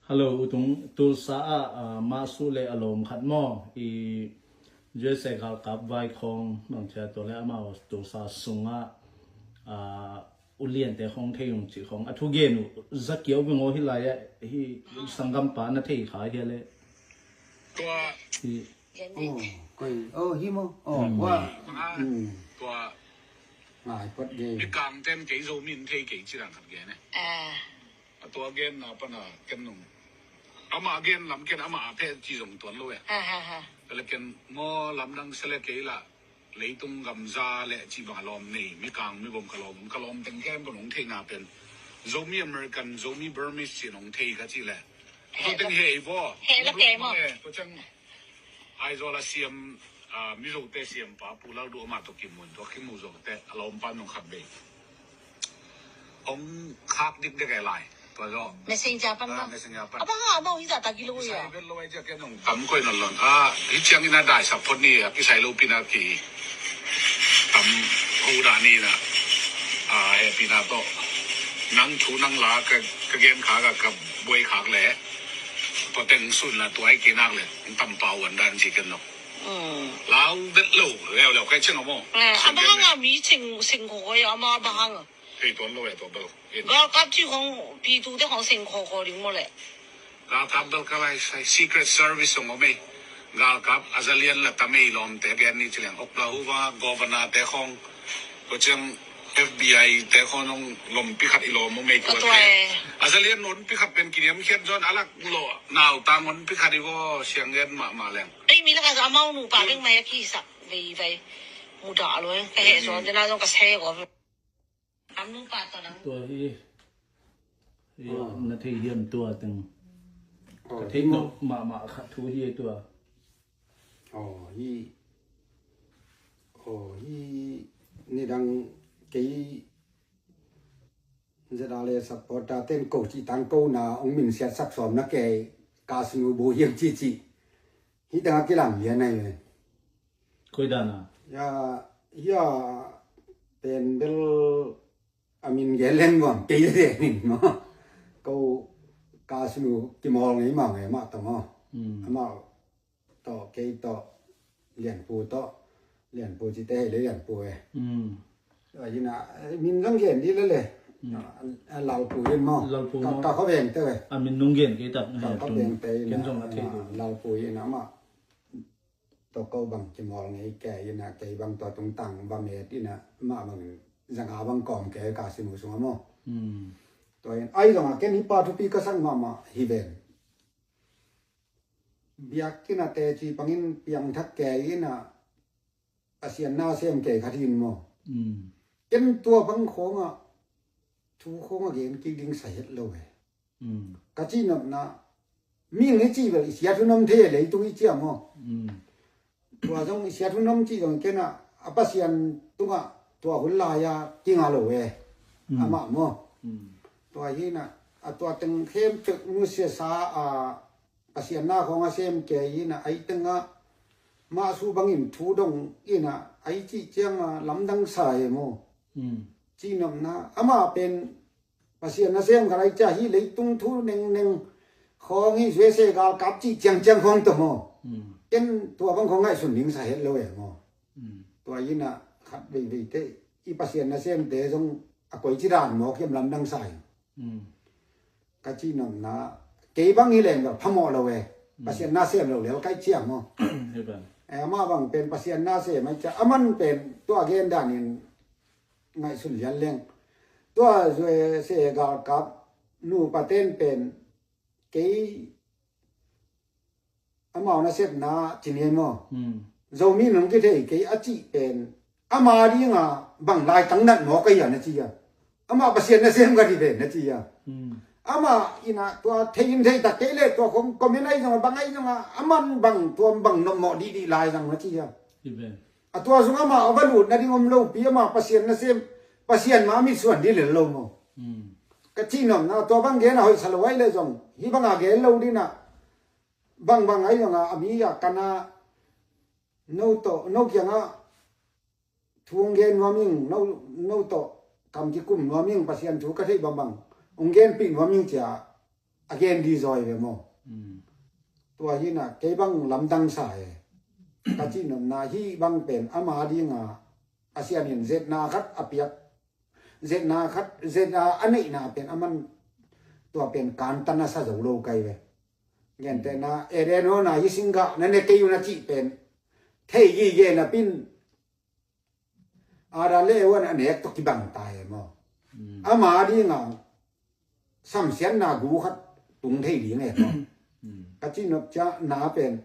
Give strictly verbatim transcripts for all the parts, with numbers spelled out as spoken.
Hello, utung Tulsa ah, ah, Masu le a lawm khat maw, i U S A galkap vai khawng nong chia tua le amau Tulsa sungah, ah, uliante khawng thei ung cih khawng a thugen uh zakiau bing aw hi lai ah, hi sanggampa na thei kha hia le? Tua hi. Oh, koi, oh, hi maw? Oh, hmm. Tua. Hmm. Tua. Ngai pot ge. Mi kang ten kei Zomi in thei kei ci dan khat gen e. Ah. A tua genna pana ken nung. Ama gen lam ken ama a phe ci zong tuan lo e. Ha, ha, ha. Kale ken maw lamdang sele kei la. Leitung gamza le ci bang a lawm nei. Mi kang mi bom ka lawm. Ka lawm teng kem ka nung thei na pen. Zomi American, Zomi Burmese ci nung thei ka ci le. He tua teng lo. He i bo. He lo kei maw. Tua cang. Aizawl a siam, ah, Mizote siampa Pu Lalduh amah tawh kimu in, tua kimu zawte a lawmpa nung khat bei. Hong khak dikdek e lai. Tua zaw. Messenger pan ah, maw? Messenger pan. A bang a amau hi zah ta kilo ia. Kisai vet lo ai cia kia nung tam koi non lon. Ah, hi ciangin a dai sak phot ni, a kisai lo pina ki. Tam ho dah ni na. Ah, he pina tawh. Nang thu nang la ka, ka gen kha ka, ka buai khak le. Tua teng sun na tua ai kinak le. Tam pau an dan ci ken no. Mm. Lau vet lo, leo leo kai cheng amo. Eh, a bang a mi cheng, cheng ko ko ya, ama a bang a. Hei tuan lo e, tua bel. Galkap ci khong, pi tu te khong cheng ko ko ding mo le. Galkap bel ka lai sai, Secret Service song ome. Galkap, a za lian la ta mei lawm te gen ni ci leng. Oklahoma, Governor te khong. Ko cheng, F B I te khong nong lom pi khat i lom mo mei tua te. A za lian non pi khat pen kiniam khiat zon a lak lo nau ta ngon pi khat i vo siang gen ma ma leng. Ei mi lak a za mau nu pa beng mai a ki sak vei vei. Mu da lo e, ka he zon te na zon ka se ko. Am nu pa to nang. Tua hi. Hi na thei hiam tua teng. Ka thei no ma ma khat thu hi tua. Oh, hi. Oh, hi. Ni dang kei zeda le supporter ten ko ci tang ko na ong min siat sak som na kei ka sinu bu hiam ci ci. Hi tang a kilang lian ai. Koi dana. Ya, ya, pen bel a min gen leng nuam kei de min mo. Ko ka sinu kimawl ngei ma ngei ma ta mo. Ama tawh, kei tawh, Lianpu tawh, Lianpu ci te hei le Lianpu e. Tua hi na, min zong gen di le le. A, a Lalpu in maw. Lalpu maw. Ka, ka khaw veng te ve. A min nung gen kei tak. Ka khaw veng te in a, Lalpu in a ma. Tua ko bang kimawl ngei kei in a, kei bang tua tungtang va met in a, ma bang zanga bang kawm kei ka sinu sung a maw. Tua in, ai zong a ken hi pa thupi ka sang ma ma hi ven. Biakinn a teci pangin piangthak kei in a, Pasian na sem kei khat hi in maw. Ken tua pang khawng a, thu khawng a gen kik ding sa het lo e. Ka cihnopna, mihing i cih bel i siat hun om thei e leitung i ciam aw. Tua zong i siat hun om cih zong ken a, a Pasian tungah tua hun lai-a kinga lo e. Amah maw. Tua hi na, a tua teng khempeuh nusiasa a, Pasian na khawng a sem kei in a, ai tengah mahsu bangin thu dong in a, ai cih ciang a lamdang sa e maw. Cihnopna, amah pen Pasian na sem khat ai cia hi leitung thu nengneng khawng hi U S A galkap cih ciangciang khawng tawh maw. Ken tua bang khawng ngaihsun ding sa het lo e maw. Tua in a khat veivei te i Pasian na semte zong a koi ci dan maw kiam lamdang sa hi. Ka cihnopna, kei bang hi leng bel phamawh lo e. Pasian na sem lo lel kai ciam maw. Amah bang pen Pasian na sem ai cia, aman pen tua gen danin ngaihsun lian leng. Tua U S A galkap nupa ten pen kei amau nasepna cin hi maw. Zomi nung kithei kei a cih pen ama dinga bang laitang nat maw ka hi a na ci a. Amah Pasian nasem ka hi pen na ci a. Amah in a tua thei in thei tak kei le tua khong comment ai zong a bang ai zong a aman bang tua bang nopmawh dihdih lai zang na ci a. A tua sung amah a va lut nading om lopi amah Pasian nasem, Pasian ma a mitsuan dih lel lo maw. Ka cihnopna tua bang gen a hoih sa lo ai le zong hi bang a gen lo dina. Bangbang ai zong a, a mi a kana no tawh, no kiangah thu hong gen nuam ing, no, no tawh kam kikum nuam ing, Pasian thu ka theih bangbang hong genpih nuam ing cia a gen di zaw hi ve maw. Tua hi na kei bang lamdang sa e. Ka cih nopna hih bang pen ama dinga Pasian in zetna khat a piak, zetna khat, zetna a neihna pen aman tua pen kantan a sa zo lo kai ve. Gentehna Eden huana hih singgah na ne kei un a cih pen thei gige napin Adam le Eva in a nek tawh kibang ta e maw. Ama dinga samsiatna gu khat tung thei ding e maw. Ka cih nop ciang na pen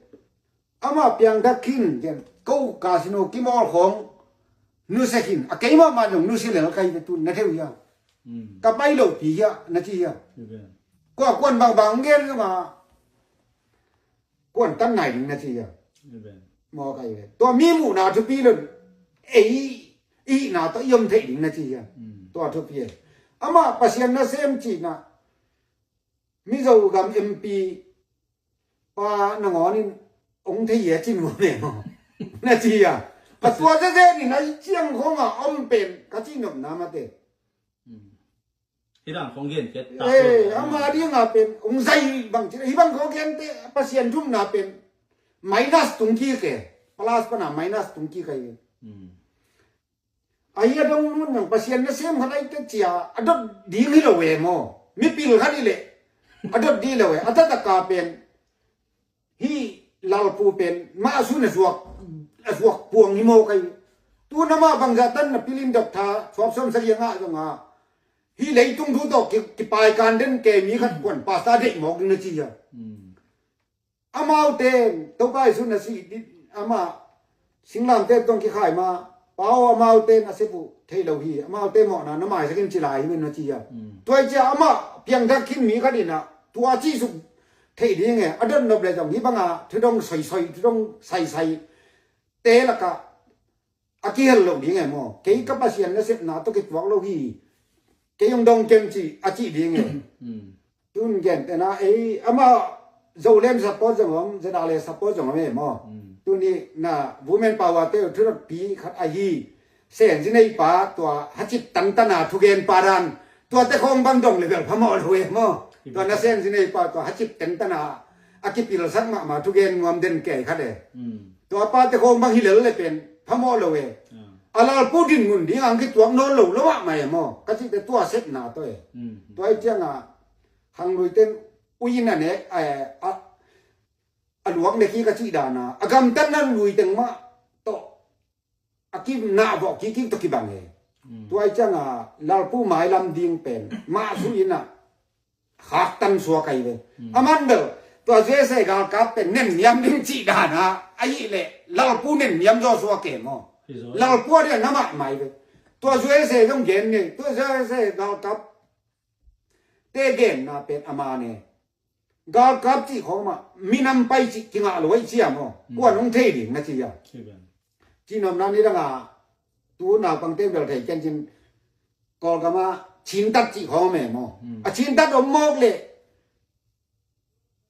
ama piangthak khin gen ko casino kimawl khawng nusia khin a, keimah mah zong nusia lel kai ve tun na theu hia. Ka pai lo pi hia na ci hia. Kua kuan bangbang gen zong a kuan tan nai ding na ci hia. Maw kai ve tua mi muhna thupi lo ei ihna tawh i om thei ding na ci hia. Tua thupi e. Ama Pasian nasem cihna Mizo gam M P pa nangawnin ong thei a cin uh me maw na ci a. A tua zezen in a i ciang khawngah om pen ka cih nopna mate. Hidang khawng gen kei ta. Ama dinga pen ong zai bang cin a hi bang khawng gente Pasian thumna pen minus tung kik e. Plus pana minus tung kik a hi. Ahi a dong nun nang Pasian nasem khat ahi te cia a dot ding hi lo e maw. Mipil khat hi leh a dot ding lo e. A tataka pen hih lalpu pen mah a sun a zuak, a zuak puang hi maw kai. Tu nama bangzah tan na pilin dok tha suap suam salia ngah zonga hih leitung thu tawh ki, kipai kan den ke mi khat kuan pasta deih mawk ding na ci a. Amaute in Topa Jesu na si ama singlamte tong kikhai ma pau amaute in a sep uh thei lo hi. Amaute mawhna na maisak in ci lai hi men na ci a. Tua hi cia amah piangthak khin mi khat in a tua cih suk thei ding e. A dot nop le zong hi banga thudong soisoi thudong saisai te lakah a kihel lo ding e maw. Kei ka Pasian nasepna tawh kituak lo hi. Kei hong dong kem ci a cih ding e. Tun gentehna ei ama Zoland support zong om, Zedale support zong om e maw. Tuni na women power te thudot pi khat ahi Senzi nei pa tua hacip tantana thugen pa dan tua te khawng bang dong le bel phamawh lo e maw. Tua na Senzi nei pa tua hacip tantana a kipilsak mahmah thugen nuam den kei khat e. Tua pa te khawng bang hi lel le pen phamawh lo e. A lalpu din ngun ding ang kituak nawn lo lo mahmah e maw ka cihte tua sepna tawh e. Tua hi cianga hang lui ten uin a nek a, a luak nek hi ka cih dana a gamtatna lui teng mah tawh a kinah vawh kikik tawh kibang e. Tua hi cianga lalpu mailam ding pen mah suh in a khaktan suak ahi ve. Aman bel tua U S A galkap pen nenniam ding cih dana ahi leh lalpu nenniam zaw suak e maw. Lalpu a dih a na mahmah hi ve. Tua U S A zong gen ngei tua U S A galkap te genna pen ama ne. Galkap cih khawng mah minam pai cih kingah lo ahi cia maw. Kuan hong thei ding na ci a. Cihnopna ni danga tu naupangte bel thei kencin Kawlgama cintat cih khawng me maw. A cintat om mawk leh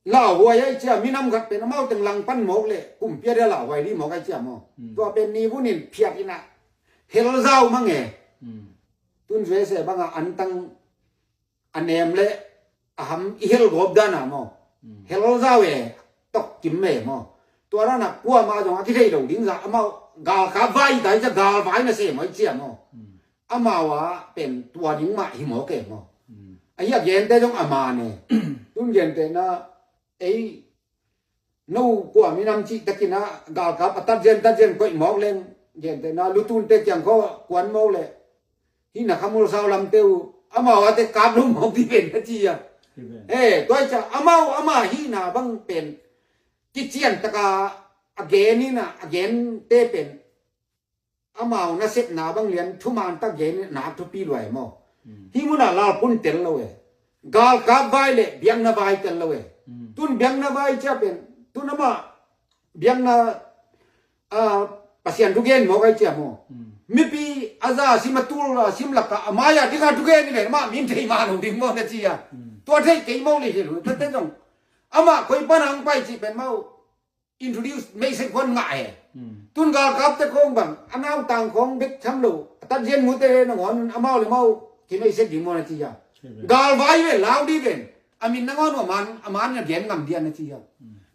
lauhuai ahi cia minam khat pen amau teng langpan mawk leh kumpia dia lauhuai dih mawk ahi cia maw. Tua pen ni vunin phiat inah helzau mange. Tun U S A banga antang a nem le a ham i hel gawp dana maw. Hel zaw e tok kim me maw. Tua dana kuama zong a kithei lo ding za amau galkap vai tai cia galvai na se maw i cia maw. Amau a pen tua ding mah hi maw ke maw. Ahi a gente zong a man e. Tun gente na ei no kua minam cih takin a galkap a tatzian tatzian koih mawk leng gente na lutunte kiang khaw kuan mawk leh hih na khamul sau lamte uh amau ate kap lo mawk dih pen a ci a. He tua hi cia amau ama hihna bang pen kician taka a gen in a a gente pen amau nasepna bang lian thuman tak gen nak thupi luai maw. Hih munah lalpun tel lo e. Galkap vai le biakna vai tel lo e. Tun biakna vai cia pen tun amah biakna a Pasian thu gen mawk ai cia maw. Mipi a za a sim a tul a sim lakah a mai-ah dikha thu gen i ven mah min thei mah lo ding maw na ci a. Tua thei kei maw le hi lo tate zong amah koi pana hong pai cih pen mau introduce meisek huan ngah e. Tun galkapte khawng bang a nautang khawng bek tham lo a tatzian mute nangawn amau le mau kimeisek ding maw na ci a. Galvai ve lau dih ven. A min nangawn uh a man, a man na gen ngam dian na ci hiam?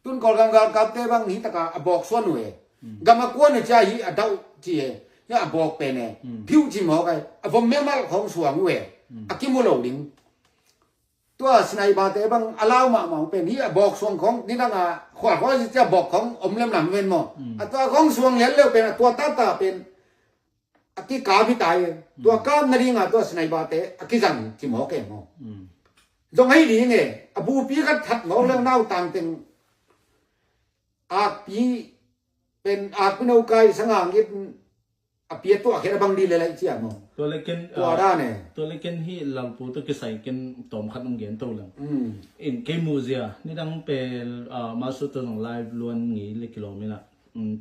Tun Kawlgam galkapte bang hi taka a bawk suan uh e. Gam a kuan a cia hi a dauh ci e. Hi a bawk pen e. Phiuh ci mawk ai. A vom memal khawng suang uh e. A kimu lo ding. Tua sniper te bang a lau mahmah uh pen hi a bawk suang khawng nidang a khualkhawi cia bawk khawng om lemlam ven maw? A tua khawng suang lian leu pen a tua tata pen a kikap hi tai. Tua kap nadinga tua sniper te a kizang ci mawk e maw? Zong hei ding e, a bupi khat that mawk leng nautang teng akpi pen akpi no kai sangangin a pia tuah khen a bang di le lai cia maw? Tua le ken, tua ah, dan e. Tua le ken hi lalpu tua kisai ken tawm khat ong gen to leng. In kei muhzia nidang pen, ah, masu tua zong live luan ngei le kilawm ina.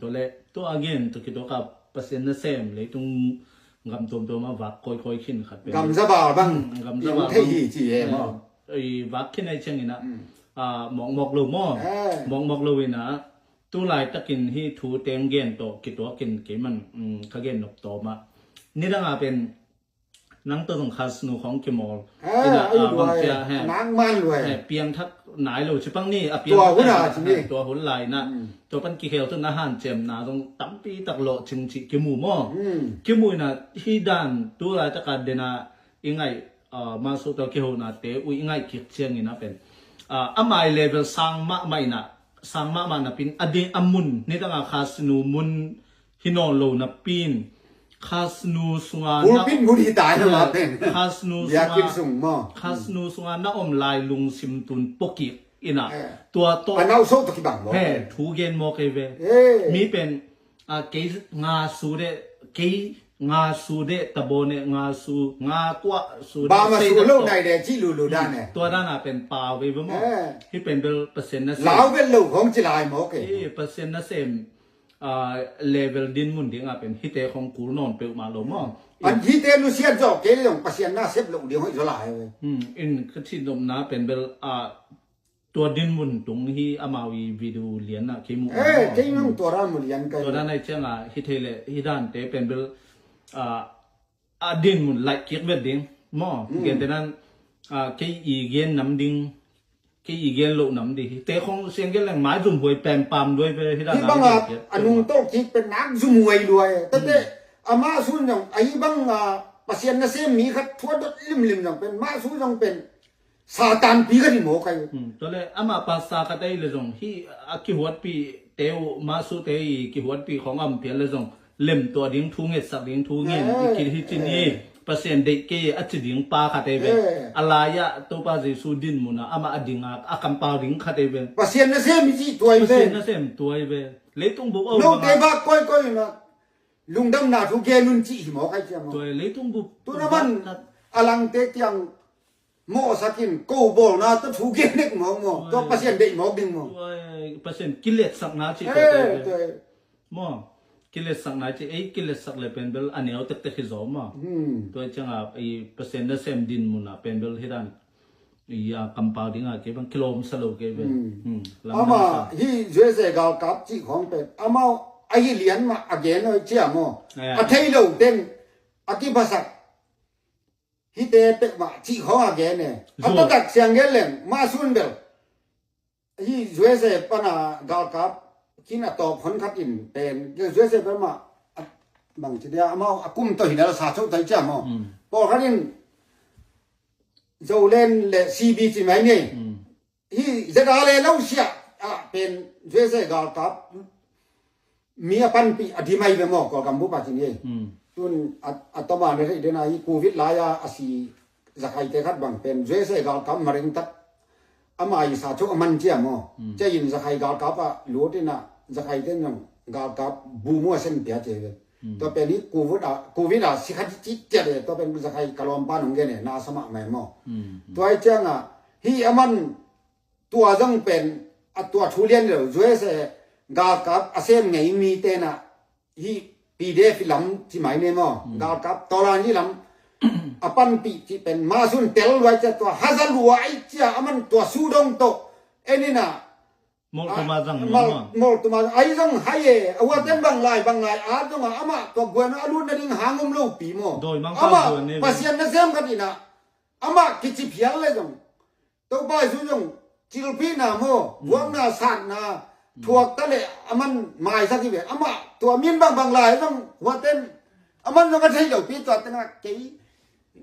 Tua le tua a gen tua kituak a Pasian nasem leitung gam tuamtuam a vak kawikawi khin khat pen. Gamzabal bang. Gamzabal thei hi ci e maw? I vak khin ai ciang ina. Ah, mawkmawk lo maw? Mawkmawk lo ina. Tu laitakin hi thu teng gen tawh kituakin keiman, um, ka gen nop tawm ah. Nidang a pen nang tawh zong khasnu khawng kimawl. Ina, ah, bang cia he. Nang man luai. He, piangthak nai lo cipang ni, a piangthak tua hun lai ina. Tua pan kikhel tu na hanciamna zong tampi tak lawh cing cih kimu maw? Kimu ina hi dan tu laitaka dena i ngaih, ah, masu tawh kihonate uh i ngaih kik ciangin a pen. Ah, amai level sang mahmah ina, sang mahmah napin, a ding a mun, nidang a khasnu mun hi nawn lo napin, khasnu sunga na pulpit mun hi tai na ma pen. Khasnu sunga, khasnu sunga na om lai lungsim tun pokik ina. Tua tawh a nauso tawh kibang maw? He, thu gen maw kei ve. Mi pen a, kei nga su de, kei nga su de, tabo ne nga su, nga kuah su de, ba ma su lo nai de, ci lulu dan e. Tua dan a pen pau ve ba maw? Hi pen bel Pasian nasem. Lau bel lo khawng ci lai maw kei? Hi Pasian nasem, ah, level din mun ding a pen hite khawng kul nawn peuhmah lo maw? An hite nusiat zawh kei zong Pasian nasem lo ding hoih zaw lai ve. In ka cih nopna pen bel, ah, tua dinmun tung hi amau i video lian ah kei mu. Eh, kei nang tua dan mu lian kai. Tua dan ai ciang ah hi thei le hi dan te pen bel, ah, a dinmun laih kik vet ding maw? Gen te nan, ah, kei i gen nam ding, kei i gen lo nam ding hi te khong siang gen leng mai zum huai pem pam duai ve hi dan. Hi bang ah a nung tol kik pen nak zum huai duai. Tate ama sun jong ahi bang, ah, Pasian nasem mi khat thua dot limlim jong pen ma su jong pen Satan pi ka ri maw kai. Tua le amah pastor ka tei le zong hi a kihuatpi teu masu tei kihuatpi khong am pial le zong lem tua ding thu ngetsak ding thu ngen i kil hi cin hi. Pasian deih kei a ci ding pa kha tei ve. A lai ah Topa Jesu din mun ah amah a ding a a kampau ding kha tei ve. Pasian nasem i ci tuai ve. Pasian nasem tuai ve. Leitung buk au no te bak koi koi na lungdamna thu gen un ci hi maw kai cia maw. Tuai leitung buk tu na man a lang te kiang mawhsakin ko bawlna tawh thu gen dek mawk maw? Tua Pasian deih mawk ding maw? Tua Pasian kiletsakna cih tawh maw? Kiletsakna cih ei kiletsak le pen bel a neu tektek hi zaw maw? Tua ciangah i Pasian nasem din munah pen bel hi dan i a kampau dingah kei bang kilawmsa lo kei bel. Amah hi U S A galkap cih khawng pen amau ahi lian mah a gen aw cia maw? A thei lo teng a kiphasak hite pekmah cih khawng a gen e. A taktak siang gen leng mah sun bel hi U S A pana galkap kin a tawp hon khat in pen U S A pen mah a bangci dia amau a kum tawh hi dal sa cho tai cia maw? Pawlkhat in Zolen le C B ci mai ni. Hi Z R le lo sia ah pen U S A galkap mi a panpih a dimai ve maw Kawlgam bup a ci ni. Tun a tawma na theih dena hi covid lai a a si zakhaite khat bang pen U S A galkap maring tak ama i sa cho a man cia maw? Cia in zakhai galkap a lut ina zakhaite nong galkap bu mu a sem pia cia ve. Tua pen hi covid a covid a si khat ci cia ve tua pen zakhai ka lawmpa nong gen e na sa mah mai maw? Tua i cianga hi a man tua zong pen a tua thu lian lo U S A galkap a sem ngei mi tena hi P D F lam ci mai ne maw? Galkap tawlan hi lam a panpih ci pen ma sun tel luai cia tua haza luai cia a man tua su dong to enina mol tuma zang mol tuma ai zong hai e a hua ten bang lai bang lai a zong a ama tua guan a lut na ding hangom lo pi maw? Ama Pasian na sem khat ina ama kici phial le zong Topa Jesu zong cilphihna maw, vuakna, satna thuak ta leh aman maisak hi ve. Amah tua min bangbang lai zong huaten aman zong a thei lopi, tua tengah kei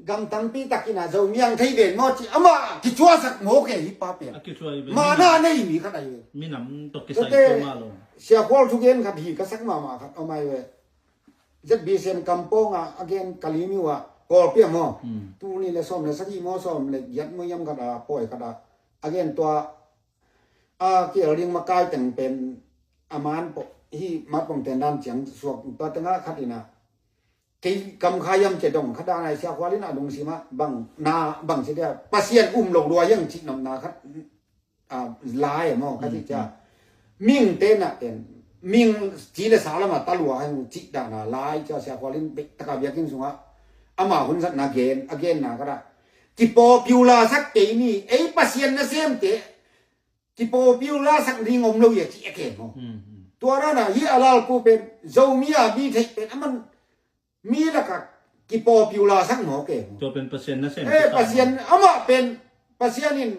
gamtangpi takin a Zomi ang thei ven maw ci, amah kicuahsak maw ke hi pa pen. A kicuah hi ve. Mana nei mi khat ahi ve. Minam tawh kisai. Tuate tua mah lo. Sia Khual thugen khat hi ka sak mahmah khat om ahi ve. Z B C M kampawng ah a gen Kalim uh ah Kawlpi ah maw. Hmm. Tul nih le sawm le sagih maw, sawm le giat maw hiam khat ah, pawi khat ah a gen tua, a kial ding makai teng pen a man pawh hi, mat pawng ten dan ciang suak tua tengah khat in ah, kei kam kha hiam cia dong khat dan ah, Sia Khual in a lungsim ah bang na bang ci dia, Pasian um lo lua hiang cih nopna khat, a, lai maw ka cih cia. Ming te na pen, ming ci le sa lam a ta lua hiang cih dan a lai cia, Sia Khual in bek taka biakinn sungah ama hun zatna gen, a genna khat ah, kipopular sak kei ni, ei Pasian nasemte kipopular sak ding om lo hi a ci a ke maw. Hmm, hmm. Tua dan a hi a Lalpu pen Zomi a mi theih pen aman mi lakah kipopular sak maw ke maw. Tua pen Pasian nasem. Eh, Pasian, amah pen Pasian in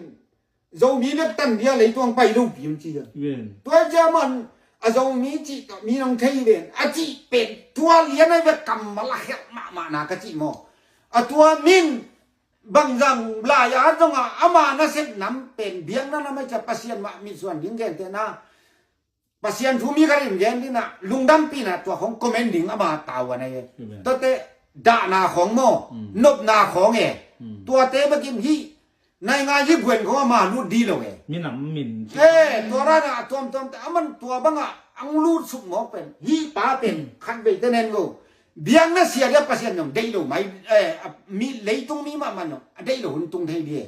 Zomi bek tan dia leitung pai lo pi um ci a. Tua cia man a Zomi cih tawh mi nong thei ven a cih pen tua lian a bek kammal a khelh mahmah na ka cih maw. A tua min bangzang lai-a zongah ama nasep nam pen biakna nam a cia Pasian mah mitsuan ding gentehna, Pasian thu mi khat in gen ding ah, lungdampihna tua khong comment ding ama tavuan ahi. Amen. Tuate dahna khong maw, nopna khong e. Tuate bekin hih naingan hih guen khong ama lut dih lo e. Minam min. Eh, tua dan a tuamtuamte aman tua bangah ang lut suk mawk pen, hih pa pen khat veite nen go. Biakna sia dia Pasian nong deih lo mai, eh, a mi leitung mi mahmah nong a deih lo hun tung thei dia.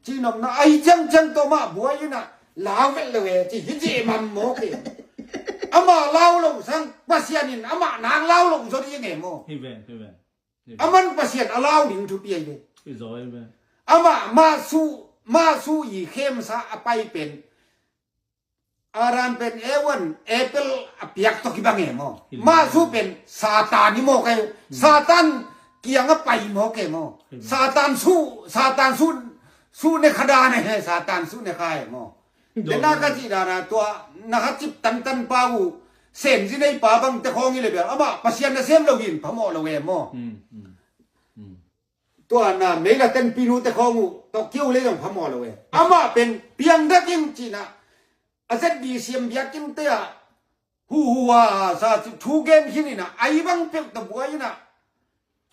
Ci nopna ahi ciangciang tawh mah buai in ah lau vet lo e ci hi ci e mam maw ke. Amah lau lo sang Pasian in amah nang lau lo zaw ding e maw. Hi ven, hi ven. Aman Pasian a lau ding thupi ahi ve. Amah mah su, mah su i khemsa a pai pen Adam pen Eva in apple a piak tawh kibang e maw. Mah su pen Satan i maw kai. Satan kiang a pai maw ke maw. Satan su, Satan su, su ne kha dan e he, Satan su ne kha e maw. Tena ka cih dan a tua na kha cip tantan pa uh, semzi nei pa bang te khawng i le bel amah Pasian na sem lo hin phamawh lo e maw. Tua na meila tenpi nu te khawng uh tawh kiu le zong phamawh lo e. Amah pen piang dak in cihna a Z B C M biakinn te ah huhuha sa thu gen khin in ah, a i bang peuh tawh buai in ah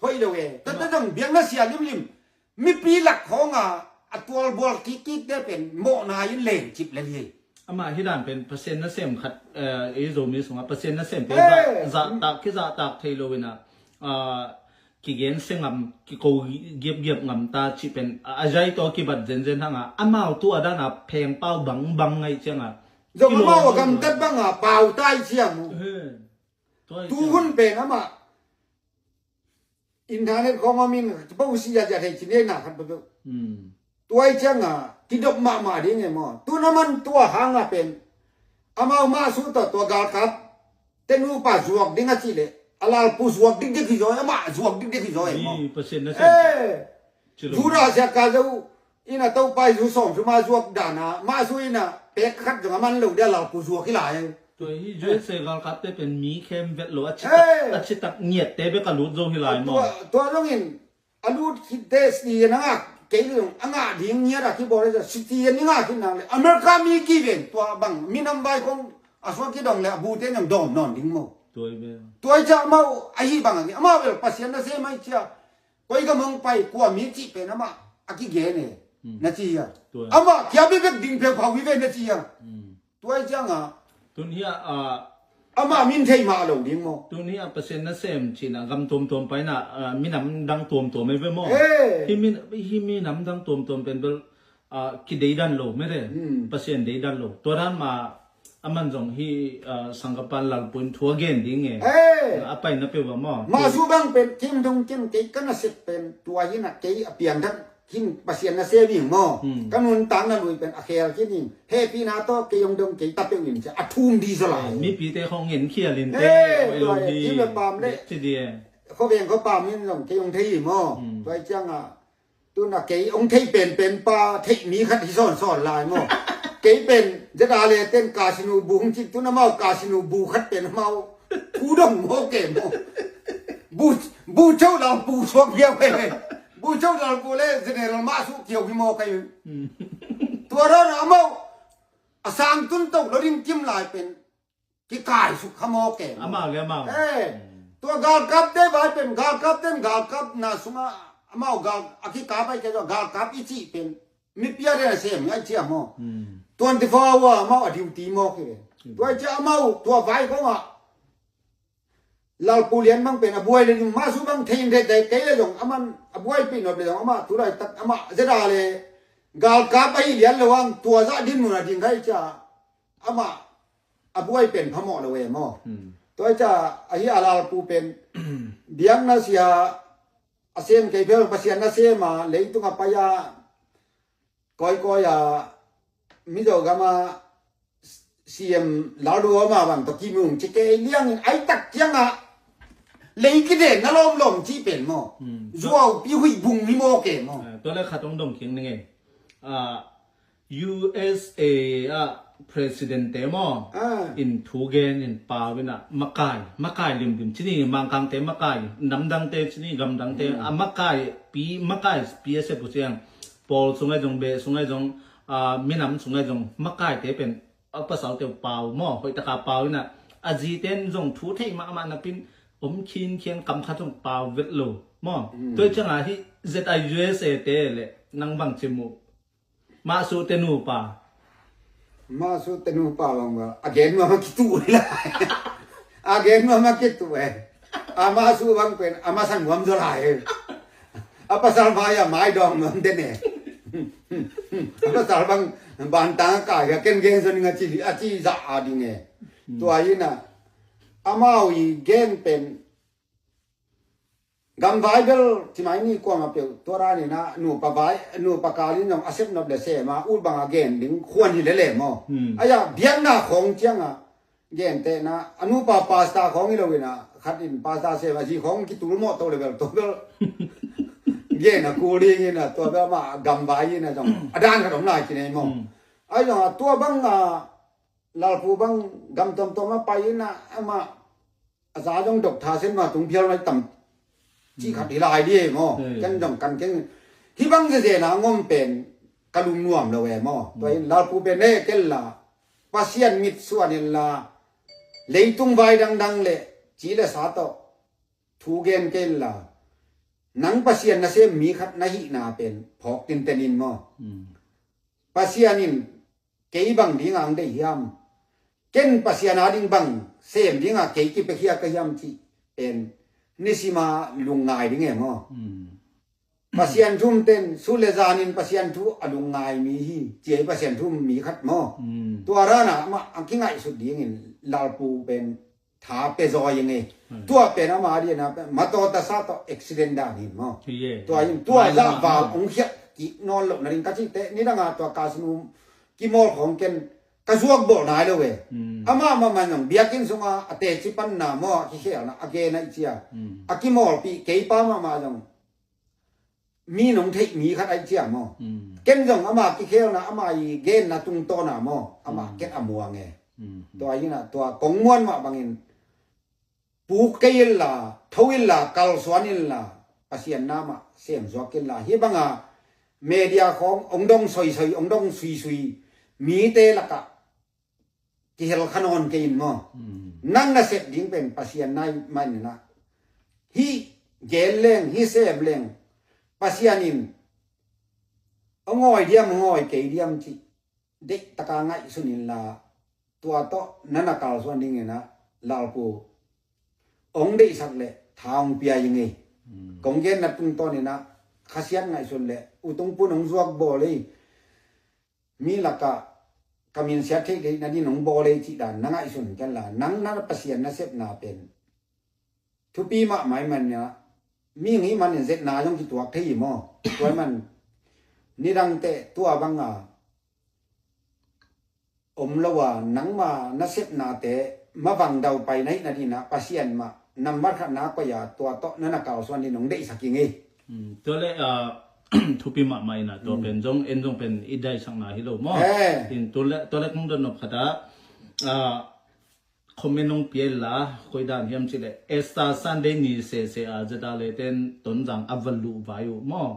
hoih lo e. Tata zong biakna sia limlim mipi lak khawng a a tualbual kikkik te pen mawhna in lencip lel hi. Amah hi dan pen Pasian nasem khat, eh, i Zomi sungah Pasian nasem pen zahtak, kizahtak thei lo in ah, ah, kigensia ngam, kiko giapgiap ngam ta cih pen a, a zai tawh kibat zenzen hang a, amau tu a dan a phengpau bangbang ngaih ciang a. Zong amau a gamtat bang a pau tai ciang uh. Tu hun pen amah internet khawng a min pau si ya ya thei cine na khat bang. Tuai ciang a kidop mahmah ding e maw. Tu na man tua hang a pen amau mah su tawh tua galkap te nupa zuak ding a cih leh a lalpu zuak dikdik hi zaw e, amah zuak dikdik hi zaw e maw. Judah siaka zo in a Topa Jesu sawm suma zuak dan a mah su in a pek khat zong a man lo dia lalpu zuak hi lai. Tua hi U S A galkapte pen mi khem vet lo a citak, a citak ngiatte bek a lut zo hi lai maw. Tua zongin a lut khitte si a ngah kei lo a ngah ding ngiat a kibawl a si ti a ni ngah khin nang le America mi ki ven tua bang minam vai kong a suak kidong le a bute nang dawm nawn ding maw. Tua i ciah amau ahi bang a ki amau bel Pasian na sem ahi ciah koi ka mong pai kua mi cih pen amah a kigen e na ci a. Amah kia bebek ding pheuphau hi ve na ci a. Tua i ciang a tun hi a, ah, amah min thei mah lo ding maw. Tun hi a Pasian nasem cihna gam tuamtuam paina, ah, minam dang tuamtuam ei ve maw. Hi min, hi minam dang tuamtuam pen bel, ah, kideidan lo mete. Pasian deidan lo. Tua dan mah aman zong hi, ah, sangkapan lalpuin thu a gen ding e. A paina peuh a maw. Mah su bang pen kim dong kim kei ka nasep pen tua hi na kei a piang dang khin Pasian nasem ing maw. Ka nuntakna lui pen a khel khin ing. Hehpihna tawh kei hong dong kei ta peuh in cia a thum di zaw lai. Mipite khawng ngen khial in te. Oi lo hi. Khuaveng khuapam in zong kei hong thei hi maw. Tua i ciang a Tun a kei hong thei penpen pa theih mi khat hi sawnsawn lai maw? Kei pen ZRA le ten casino bu hong cih, tun amau casino bu khat pen amau thu dong maw ke maw? Bu, bu chau dal pu suak hiau he. Bu chau dal pu le General Mah Suh kiau hi maw kai. Tua ran amau a sang tun to lo ding kim lai pen kikaisuk kha maw ke maw? Amau le amau. Eh, tua galkapte vai pen galkapten galkapna sungah amau gal a kikap ai ke tua galkap i cih pen mipi a den a sem ngai cia maw? Twenty four hour amau a duty maw ke ve. Tua i cia amau tua vai kong ah Lalpu Lian bang pen a buai le ding Mah Suh bang thei in thei thei kei le zong aman a buai pi nop le zong amah tulai tak amah ZRA le galkap ahi lian lo ang tua zah din mun a ding kai cia amah a buai pen phamawh lo e maw? Tua i cia ahi a Lalpu pen biakna sia a sem kei phel Pasian na sem a leitung a pai a kawikawi a Mizo gam a CM Lalduhoma bang tawh kimung ci kei liangin ai tak kiangah lei kiden na lawmlawm cih pen maw? Zuaupi huih bung hi maw ke maw? Tua le khat hong dong khin ning e. USA ah president te maw? In thu gen in pau in ah makai, makai limlim ci ni, Mangkangte makai, namdangte ci ni, gamdangte a makai pi, makai pi a sep uh ciang pawl sungah zong, beh sungah zong, minam sungah zong makaite pen a pasalte uh pau maw, hoih taka pau in ah a zite in zong thu thei mahmah napin om khinkhian kam khat zong pau vet lo maw? Tua i ciangah hih ZIUSA te le nang bang ci mu? Mah Suh te nupa. Mah Suh te nupa bang bang a gen nuam a kituh hi lai. A gen nuam a kituh e. A Mah Suh bang pen a masa nuam zaw lai e. A pasal mai a mai dawng nuam den e. A pasal bang bantang a kai a ken gen zaw ning a ci, a ci zah a ding e. Tua hi in ah amau i gen pen gamvai bel cimai ni kuama peuh tua ranin ah nupa vai, nupa kalin zong a sep nop le sem a ut bang a gen ding khuan hi lele maw? Aia biakna khawng ciangah gentehna a nupa pasta khawng hi lo in ah khat in pasta sem a zi khawng kitul mawh to le bel to bel gen a kul ding in ah tua bel amah gamvai in ah zong a dan khat om lai ci nei maw? Ai zong a tua bang a Lalpu bang gam tomtom a pai in ah amah a za zong dok tha sen ma tung phial nai tam cih khat hi lai di e maw? Ken zong kan keng hi bang zezena ngom pen ka lungnuam lo e maw? Tua in Lalpu pen ne ken la Pasian mitsuan in la leitung vai dangdang le ci le sa tawh thu gen ken la nang Pasian na sem mi khat na hihna pen phawk tinten in maw? Pasian in kei bang dinga ang deih hiam? Ken Pasian a ding bang sem dinga kei kipekhia ka hiam cih pen nisima lungngai ding e maw? Pasian thum ten su le zanin Pasian thu a lungngai mi hi ci ei Pasian thum mi khat maw? Tua rana amah a kingaihsut dingin Lalpu pen tha pe zaw ing e. Tua pen ama dina pen matawh tasa tawh accident dan hin maw? Tua hin tua zah val ong khiat kik nawn loh na ding ka cihte nidanga tua kasnu kimawl khawng ken ka zuak bawh nai lo e. Ama mama nong biakinn sunga a teci panna maw a kikhelna a gen a i cia a kimawlpih keipa mama zong mi nong theih mi khat aih ciam maw? Ken zong ama kikhelna ama i genna tungtawna maw ama ken a muang e. Tua inah tua kong muan mah bangin puk kei inla tho inla kalsuan inla Pasian namah semzuak inla hih banga media khawng ong dong soisoi ong dong suisui mite lakah kihel kha nawn kei in maw? Nang na sep ding pen Pasian nai man inah hih gen leng hih sem leng Pasian in a ngawi diam a ngawi kei diam cih deih taka ngaihsun inla tua tawh na na kalsuan ding inah Lalpu ong deihsak le tha ong pia i ngei. Kong genna tungtawn inah khasiat ngaihsun le utungpun ong zuak bawl ei mi lakah ka minsiat theih theih nadin hong bawl ei cih dan na ngaihsun kenla nang na Pasian na sepna pen thupi mahmah i man inah mi hih manin zetna zong kituak thei hi maw? Tua i man nidangte tua banga om lo a nangma na sepnate mavang dau pai na hih nadinah Pasian mah nambat khatna koih a tua tawh na na kalsuan din hong deihsak i ngei. Tua le thupi mahmah ina, tua pen zong en zong pen i daisakna hi lo maw. Eh. In tua le, tua le kong dot nop khat ah, ah, comment hong pia inla, koi dan hiam cih leh Easter Sunday ni sese a ZRA ten Tonzang a va luh vai uh maw.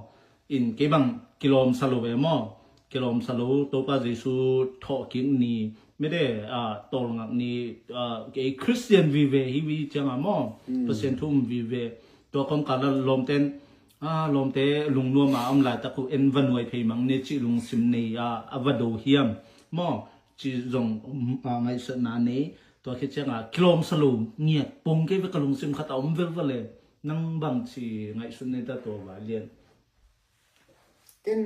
In kei bang kilawmsa lo ve maw. Kilawmsa lo, Topa Jesu thawhkik ni, mede, ah, tawlngak ni, ah, kei Christian vive hi uh hi ciangin maw. Pasian thu um vive. Tua kawmkal ah lawmten, ah, lawmte lungnuam a om laitak uh en va nuai phei mang ni cih lungsim nei a, a va do hiam maw. Ci zong, um, ah, ngaihsutna nei. Tua khit ciangin kilawmsa lo, ngiat pong kei ve ka lungsim khat a om velval e. Nang bang ci ngaihsun nei ta tua va lian. Ken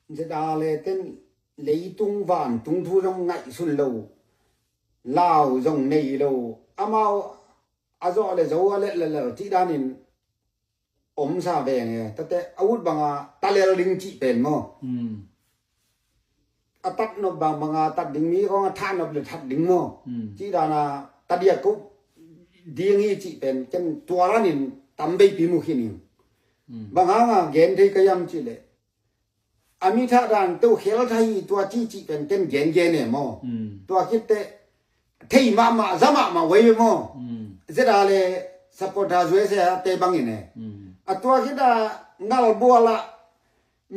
ZRA le ten leitung vantung thu zong ngaihsun lo, lau zong nei lo, amau a zawh le zo a lel lel cih danin omsa veng e. Tate a ut banga ta lel ding cih pen maw. A tat nop bangbanga tat ding, mi kong a that nop le that ding maw. Cih dana ta diak ko ding hi cih pen ken tua lanin tam veipi mu khin ing. Bang hanga gen thei ka hiam cih leh, a mi thah dan teuh khel thah hi tua ci cih pen ken gen gen e maw. Tua khit teh thei mahmah, za mahmah uh ei ve maw. ZRA le supporter zuai se a te bangin e. A tua khit a ngalbual ah